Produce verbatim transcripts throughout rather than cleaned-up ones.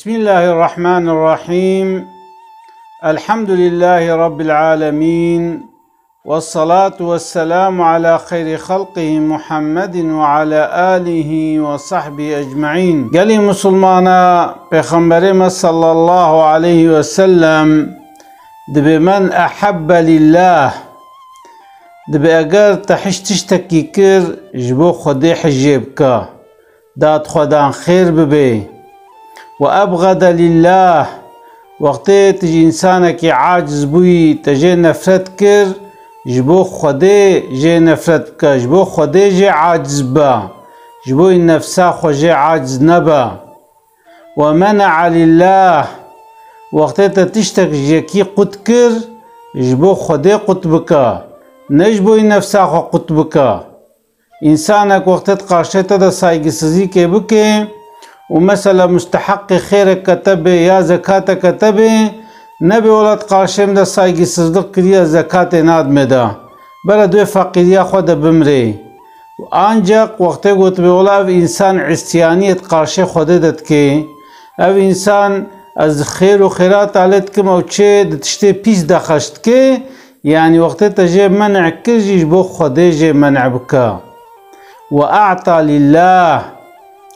بسم الله الرحمن الرحيم. الحمد لله رب العالمين. والصلاة والسلام على خير خلقه محمد وعلى آله وصحبه أجمعين. Gelî Musulmana, Pêxemberê me sallallahu aleyhi ve sellem dibê: "Men ehabbe lillah." Dibê eger te hiş tiştekî kir, ji bo Xwedê hijê bike. Dad xwedan xêr bibê. Ve ebgede lillah, wextê tu ji însanekî aciz bûyî, te jê nefret kir, ji bo Xwedê jê nefret bike, ji bo Xwedê jê aciz be, ji bo nefsa xwe jê aciz nebe. Ve menea lillah, wextê te tiştek ji yekî qut kir, ji bo Xwedê qut bike, ne ji bo nefsa xwe qut bike. Însanek wextê di qarşê te de saygısızlîkê bike û mesela musteheqê xêreke te bê ya zekateke te bê, nebê wela di qarşê min de saygısızlık kiriye, zekatê nadime de. Bere di wê feqîriya xwe de bimrê. Ancak wextê gotibê wela ev însan îsyaniyê di qarşê Xwedê de dike, ev însan ez xêr û xêrata lê dikim, ew çê di tiştê pîs de xerc dike, Yanî wextê te jê men'e kir jî ji bo Xwedê jê men'e bike. Ve a'ta lillah,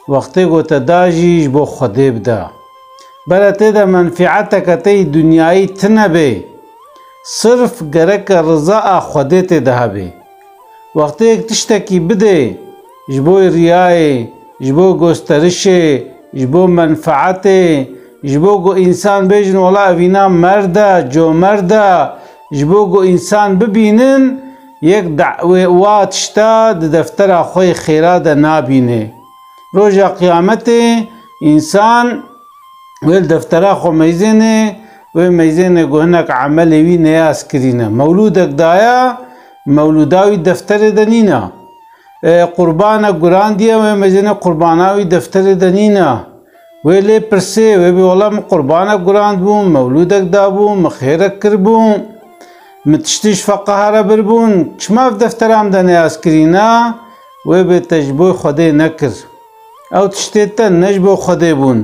wextê ku te da jî ji bo Xwedê bide. Bere tê de menfi'eteke te yî dinyayî tine bê. Sirf gereke riza a Xwedê tê de hebe. Wextê yek tiştekî bidê, ji bo riyayê, ji bo gosterişê, ji bo menfeetê, ji bo ku însan bêjin, wela evîna merd e, comerd e, ji bo ku însan bibînin, yek da-, wê, wa tişta di deftera xwe yê xêra de nabîne. Roja Qiyametê însan wê li deftera xwe meyzêne, wê meyzêne ku hinek emelê wî neyaz kirîne. Mewlûdek daye, mewlûda wî defterê de nîne. E, qurbanek gurandiye, wê meyzêne qurbana wî defterê de nîne. Wê lê pirsê, wê bê wela min qurbanek gurand bûm, mewlûdek dabûm, min xêrek kirbû, min tiştî ji feqeha re birbûn, çima ev deftera min de neyaz kirîne? Wê bê te ji bo Xwedê nekir. Ew tiştê te ne ji bo Xwedê bûn.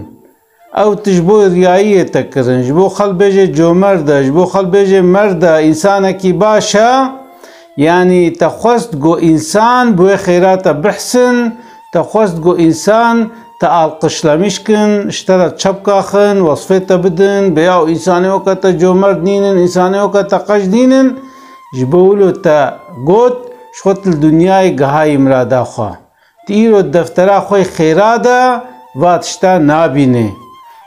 Ew tu ji bo riyayiyê te kirin, ji bo xelk bêje comerd e, ji bo xelk bêje merd e, însanekî baş e. Yanî te xwest ku însan bi wê xêra te bihsin, te xwest ku însan te alqişlemîş kin, ji te re çepka xin, wesfê te bidin, bê ew însanê weke te comerd nînin, însanê weke te qeş nînin, ji bo wilo te got, ji xwe tu li dinyayê gihayî mirada xwe. Tu îro di deftera xwe yê xêra de va tişta nabînî.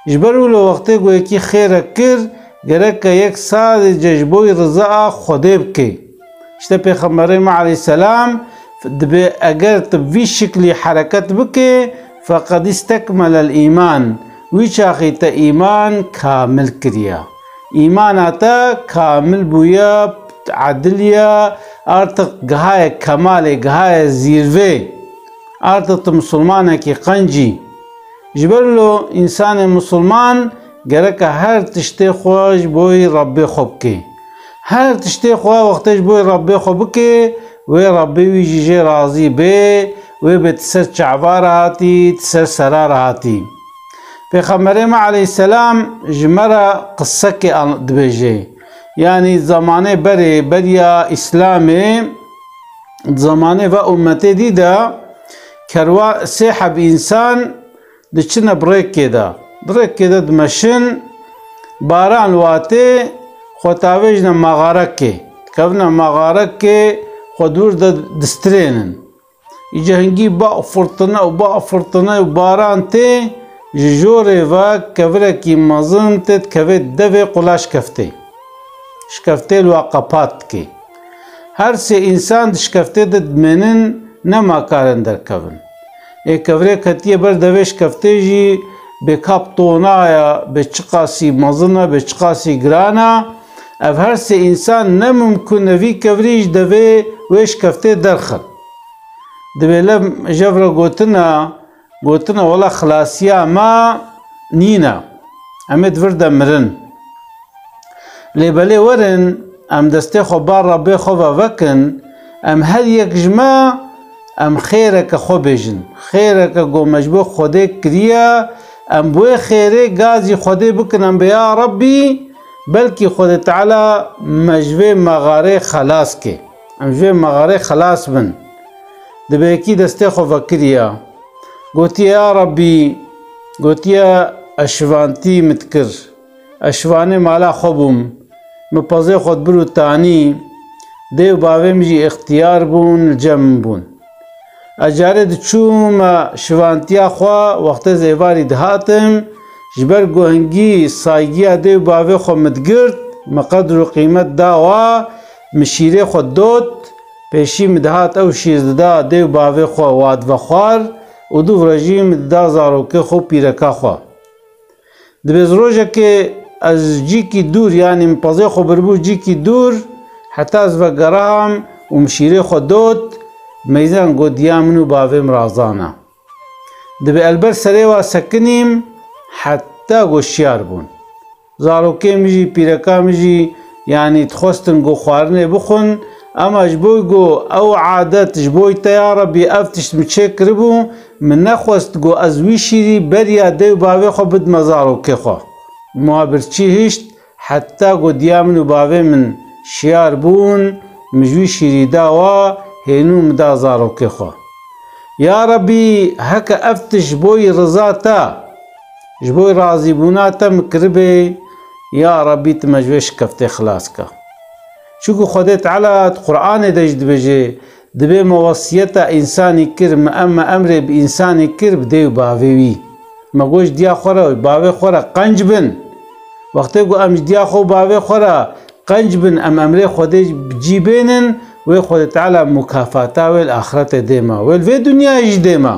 Ji ber wilo wextê ku yekî xêrek kir, gereke yek sadece ji bo riza a Xwedê bike. Îşte Pêxemberê me aleyhisselam dibê eger tu bi vî şiklî hereket bike, feqed istekmelel îman. Wî çaxî te îman kamil kiriye. Îmana te kamil bûye, edil ye, artık gihaye kemalê, gihaye zîrvê. Artık tu misilmanekî qenc î. Ji ber lo însanê misilman gereke her tiştê xwe ji bo Rebbê xwe bike. Her tiştê xwe wextê ji bo Rebbê xwe bike, wê Rebbê wî jî jê razî bê, wê bê ti ser çava re hatî, ti ser sera re hatî. Pêxemberê me aleyhisselam ji me re qisekê an-, dibêje. Yanî zemanê berê, beriya Îslamê, zemanê ve ummetê dî de kerwa sê heb însan diçine bi rêkê de. Di rêkê de dimeşin, baran watê xwe tavêjine maxarekê. Dikevine maxarekê, xwe dûr de distirênin. Îca hingî ba firtine û ba firtine û baran tê, ji jorê ve kevirekî mezin tê dikeve devê qula şkeftê. Şkeftê li wa qepat dike. Her sê însan di şkeftê de dimênin, nema karin derkevin. Ê kevirê ketiye ber devê şkeftê jî bê kap tona ye, bê çiqasî mezin e, bê çiqasî giran e. Ev her sê însan ne mimkun e vî kevirî ji devê wê şkeftê derxin. Dibê lev jev re gotine, gotine, wela xilasiya me nîne. Em ê di vir de mirin. Lê belê werin, em destê xwe bar Rebbê xwe ve vekin, em her yek ji me, em xêreke xwe bêjin. Xêreke ku me ji bo Xwedê kiriye, Em bi wê xêrê gazî Xwedê bikin, em bê ya Rebbî, belkî Xwedê Teala me ji vê mexarê xelas ke. Em ji vê mexarê xelas bin. Dibe yekî destê xwe vekiriya. Gotiye, ya Rebbî, gotiye, ez şivantî min dikir. Ez şivanê mala xwe bûm. Min pezê xwe dibir û tanî. Dê û bavê min jî îxtiyar bûn, li cem min bûn. Ez carê diçûm şivantiya xwe, wextê ez êvarî dihatim, ji ber ku hingî saygiya dê û bavê xwe min digirt, min qedr û qîmet da wa, min şîrê xwe dot, pêşî min dihat ew şîr dida dê û bavê xwe wa divexwar û du re jî min dida zarokê xwe û pîreka xwe. Dibe ez rojekê ez cîkî dûr, yanî min pezê xwe biribû cîkî dûr, heta ez vegeraham û min şîrê xwe dot, meyzan got, diya min û bavê min razana. Dibe ez li ber serê wa sekinîm, heta got şiyar bûn. Zarokê min jî, pîreka min jî, yanî dixwestin got xwarinê bixwin, ema ji bo got ew adet ji bo te ya Rebbî ev tişt min çêkiribû, min nexwest got ez wî şîrî beriya dê û bavê xwe bidime zarokê xwe. Ma birçî hişt, heta got diya min û bavê min şiyar bûn, min ji wî şîrî da wa, hênû min da zarokê xwe. Ya Rebbî, heke ev tişt ji bo yî riza te, ji bo razîbûna te min kiribê, ya Rebbî, tu me ji vê şikeftê xilas ke. Çunku Xwedê Teala di Qur'anê de jî dibêje, dibê me wesiyeta însanî kir, me em, me emrê bi însanî kir, bi dê û bavê wî. Me got ji diya xwe re, bavê xwe re qenc bin. Wextê ku em ji diya xwe û bavê xwe re qenc bin, em emrê Xwedê bi cî bênin, wê Xwedê Teala mukafata wê li axretê dê me, wê li vê dinyayê jî dê me.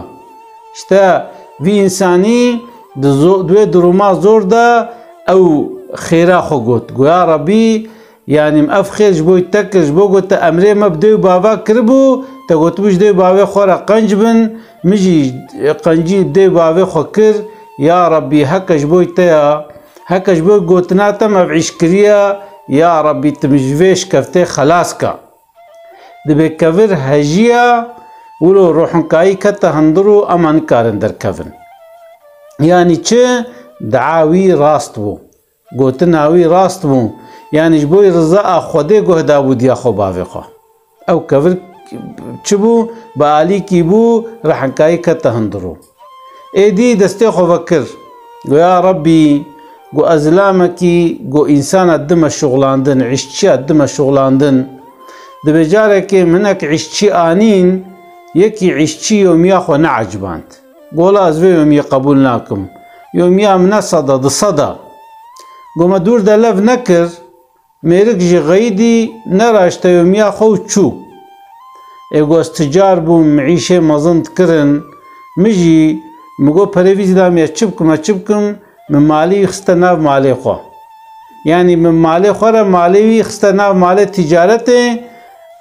Îşte vî însanî di zo-, di wê duruma zor de ew xêra xwe got. Got, ya Rebî, yanî min ev xêr ji bo te kir, ji bo ku te emrê me bi dê û bava kiribû, te gotibû ji dê û bavê xwe re qenc bin, min jî qencî dê û bavê xwe kir, ya Rebî, heke ji bo te ya, heke ji bo gotina te me ev îş kiriye, ya Rebî, tu min ji vê şikeftê xelas ke. Dibê kevir hejiya, wilo rohinkayî kete hundir û ema nikarin derkevin. Yanî çi? Dua wî rast bû. Gotina wî rast bû. Yanî ji bo riza a Xwedê guh dabû diya xwe bavê xwe. Ew kevir çi bû? Bi alîkî bû, rohinkayî kete hundir û. Êdî destê xwe vekir. Go, ya Rebbî, go ez zilamekî, go însana dime şuxlandin, îşçiya dime şuxlandin. Dibê carekê min hinek îşçî anîn, yekî îşçî yomiya xwe neeciband. Go, wela ez vê yomiyê qebûl nakim. Yomiya min ne sed e, du sed e. Go, me dûr de lev nekir, mêrik jî xeyidî, neraşte yomiya xwe û çû. Ê go ez ticar bûm, min îşê mezin dikirin. Min jî, min got, perê vî zilamiya çi bikim, ez çi bikim? Min malê wî xiste nav malê xwe. Yanî min malê xwe re, malê wî xiste nav malê ticaretê,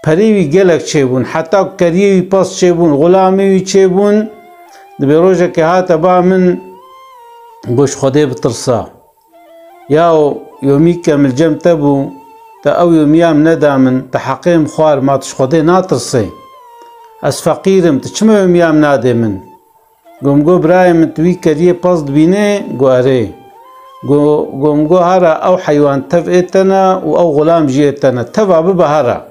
perê wî gelek çêbûn. Heta ku keriyê wî pez çêbûn, xulamê wî çêbûn. Dibê rojekê hate ba min, got, ji Xwedê bitirse. Yaw, yomîke min li cem te bû, te ew yomiya min neda min, te heqê min xwar, ma tu ji Xwedê natirsê? Ez feqîr im, tu çima yomiya min nadê min? Go min go, birayê min, tu wî keriyê pez dibînê? Go erê. Go, go min go, hera ew heywan tev ê te ne û ew xulam jî ê te ne. Teva bibe hera.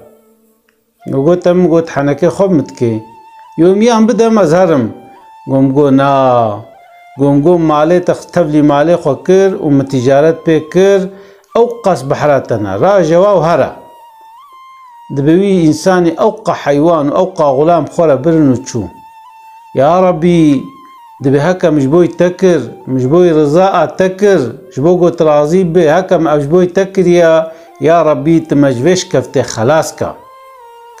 Go, go te min got henekê xwe min dikê. Yomiyan bide, ez herim. Go min go, na. Go min go, malê te, tevlî malê xwe kir û min tîcaret pê kir, ew qas behra te ne. Raje wa û here. Dibê wî însanî ew qa heywan û ew qa xulam xwe re birin û çû. Ya Rebî, dibê heke min ji bo te kir, min ji bo riza a te kir, ji bo ku tu razî bibê, heke min ev ji bo te kiriye, ya Rebî, tu me ji vê şikeftê xelas ke.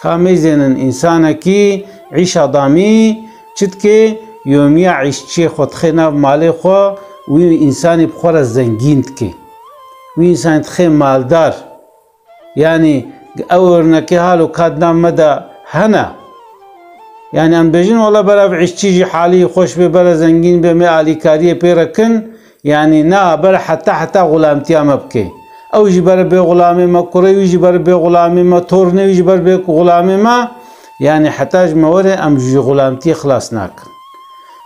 Ka meyzênin însanekî îşa damî çi dike, yomiya îşçiyê xwe dixê nav malê xwe, wî însanî bi xwe re zengîn dike. Wî însanî dixê maldar. Yanî ew örnekê halo ka di nav me de hene. Yanî em bêjin, wela bera ev îşçî jî halî xweş bê, bera zengîn bê, me alîkariyê pê re kin. Yanî na, bera heta heta xulamtiya me bike. Ew jî bera bê xulamê me, kurê wî jî bera bê xulamê me, tornê wî jî bera bê xulamê me. Yanî heta ji me were em ji xulamtiyê xilas nakin.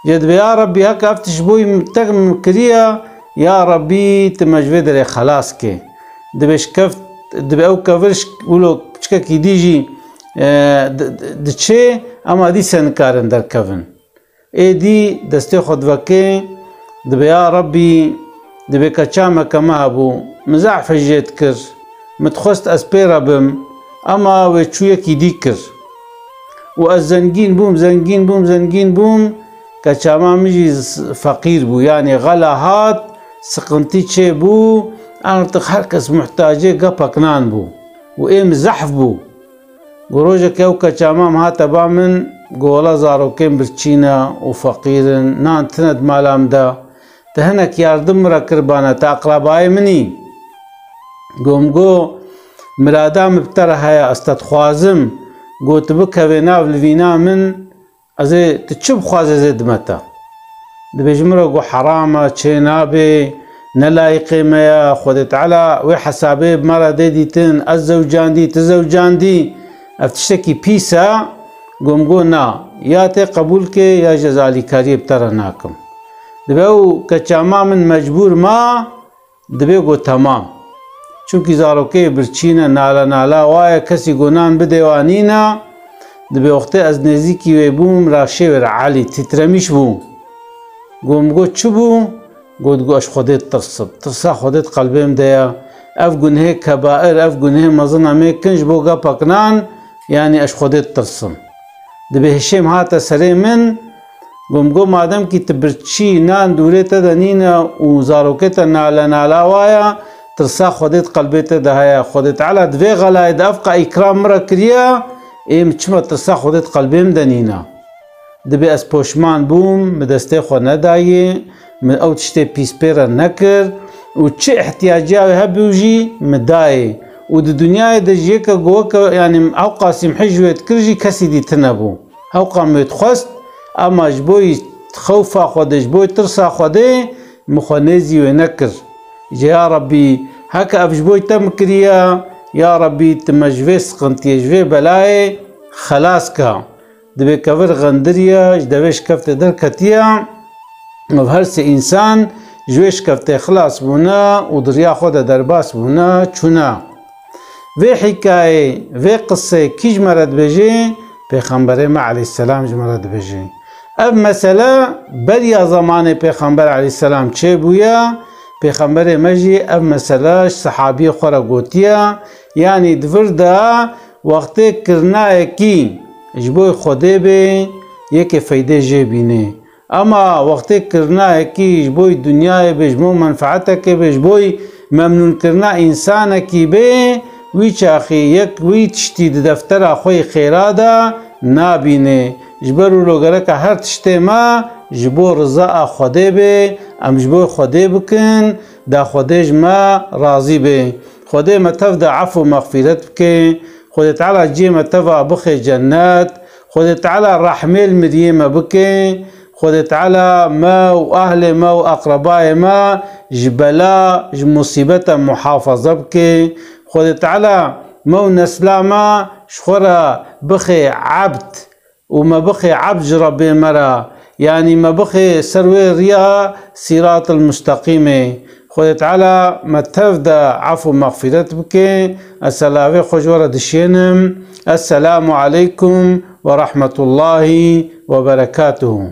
Jê dibê, ya Rebbî, heke ev tişt ji bo te min kiriye, ya Rebbî, tu me ji vê derê xelas ke. Dibê şikeft, dibê ew kevir şik-, wilo piçkekî dî jî, e, di-, di-, diçê, ema dîse nikarin derkevin. Êdî destê xwe divekê, dibê, ya Rebbî, dibê keça me ke me hebû, min zehf hijê dikir, min dixwest ez pê re bim, ema wê çû yekî dî kir. Û ez zengîn bûm, zengîn bûm, zengîn bûm, keça me min jî z-, feqîr bû, yanî xela hat, siqintî çêbû, artık her kes muhtacê gepek nan bû. Û ê min zehf bû. Got, rojekê ew keça mam hate ba min, got, wela zarokên birçî ne û feqîr in, nan tine di mala min de. Te hinek yardim min re kiribane, te eqrebayê min î. Got, min got, mirada min bi te re heye, ez te dixwazim. Got, tu bikevê nav livîna min, ez ê, tu çi bixwazê ez ê dime te. Dibê ji min re got, heram e, çê nabe, ne layîqê me ye, Xwedê Teala wê hesabê bi me re dê dîtin, ez zewcandî, tu zewcandî, ev tiştekî pîs e. Got, min got, na, ya tê qebûl ke, ya jî ez alîkariyê bi te re nakim. Dibê ew keça ma min mecbûr ma, dibê got, temam. Çunkî zarokê birçî ne, nala nala wa ye, kesî got nan bidê wa nîne. Dibê wextê ez nêzîkî wê bûm, ra şêwê re Elî tîtremîş bû. Got, min got, çi bû? Got, got, ez ji Xwedê ditirsim. Tirsa Xwedê di qelbê min de ye. Ev gunhê kebair, ev gunhê mezin em ê kin ji bo gepek nan, yanî ez ji Xwedê ditirsim. Dibê hişê min hate serê min, got, min got, madem kî tu birçî nan dûrê te de nîne û zarokê te nale nala wa ye, tirsa Xwedê di qelbê te de heye. Xwedê Teala di vê xelayê de ev qe îkram min re kiriye, ê min çima tirsa Xwedê di qelbê min de nîne? Dibê ez poşman bûm, min destê xwe nedayê, min ew tiştê pîs pê re nekir û çi ihtiyaciya wê hebû jî min dayê. Û di dinyayê de jî yeke go weke, yanî hewqasî min hij wê dikir jî kesî dî tine bû. Hewqa min wê dixwest, ema ji bo yî xewfa Xwedê, ji bo yî tirsa Xwedê, min xwe nêzî wê nekir. Jê ya Rebbî, heke ev ji bo te min kiriye, ya Rebbî, tu me ji vê siqintiyê, ji vê belayê xelas ke. Dibê kevir xendiriye, ji devê şikeftê derketiye. Ev her sê însan ji wê şikeftê xilas bûne û di riya xwe de derbas bûne, çûne. Vê hîkayê, vê qisê kî ji me re dibêje? Pêxemberê me aleyhisselam ji me re dibêje. Ev mesele beriya zemanê Pêxember aleyhisselam çêbûye, Pêxemberê me jî ev mesele ji sehabiyê xwe re gotiye, yanî di vir de wextê kirinayekî ji bo Xwedê bê, yekê feydê jê bînê. Ema wextê kirinayekî ji bo dinyayê bê, ji bo menfeetekê bê, ji bo memnûnkirina însanekî bê, wî çaxî yek wî tiştî di deftera xwe yê xêra de nabînê. Ji ber wilo gereke her tiştê me ji bo riza a Xwedê bê, em ji bo Xwedê bikin, da Xwedê ji me razî bê. Xwedê me tev de efû mexfîret bike. Xwedê Teala cihê me teva bixê cennet. Xwedê Teala rehmê li miriyê me bike. Xwedê Teala me û ahlê me û eqrebayê me ji bela, ji musîbete muhafaza bike. Xwedê Teala me û nesla me ji xwe re bixê ebd û me bixê ebd ji Rebbê me re, yanî me bixê ser wê riya sîratil musteqîmê. Xwedê Teala me tev de efû mexfîret bike. Ez selavê xwe ji we re dişênim. Esselamu aleykum ve rahmetullahi ve berekatuhu.